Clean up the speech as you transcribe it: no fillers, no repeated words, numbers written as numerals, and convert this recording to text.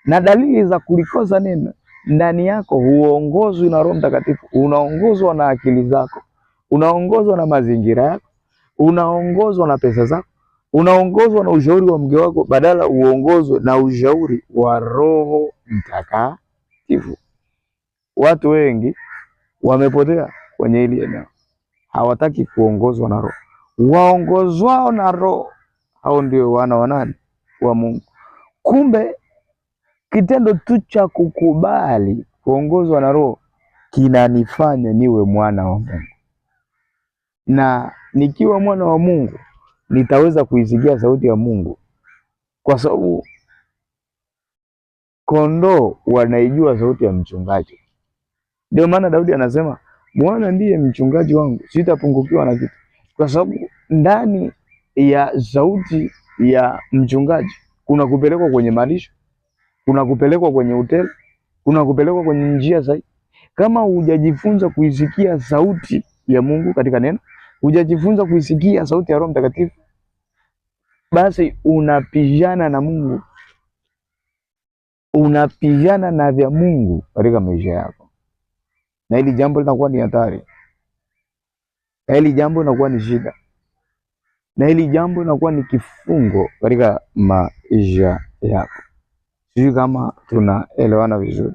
Na dalili za kulikosa neno ndani yako, huongozwi na Roho Mtakatifu, unaongozwa na akili zako, unaongozwa na mazingira yako, unaongozwa na pesa zako, unaongozwa na ushauri wa mke wako, badala uongozwe na ushauri wa Roho Mtakatifu. Watu wengi wamepotea kwenye hili eneo, hawataki kuongozwa na Roho. Waongozwao na Roho hao ndio wana wa nani? Wa Mungu. Kumbe kitendo tu cha kukubali kuongozwa na Roho kinanifanya niwe mwana wa Mungu, na nikiwa mwana wa Mungu nitaweza kuisikia sauti ya Mungu, kwa sababu kondoo wanaijua sauti ya mchungaji. Ndio maana Daudi anasema Bwana ndiye mchungaji wangu, sitapungukiwa na kitu, kwa sababu ndani ya sauti ya mchungaji kuna kupelekwa kwenye malisho, kuna kupelekwa kwenye hoteli, kuna kupelekwa kwenye njia sahihi. Kama hujajifunza kuisikia sauti ya Mungu katika neno, hujajifunza kuisikia sauti ya Roho Mtakatifu, basi unapishana na Mungu, unapishana na vya Mungu katika maisha yako, na hili jambo linakuwa ni hatari, na hili jambo linakuwa ni shida, na hili jambo linakuwa ni kifungo katika maisha yako. Sijui kama tunaelewana vizuri.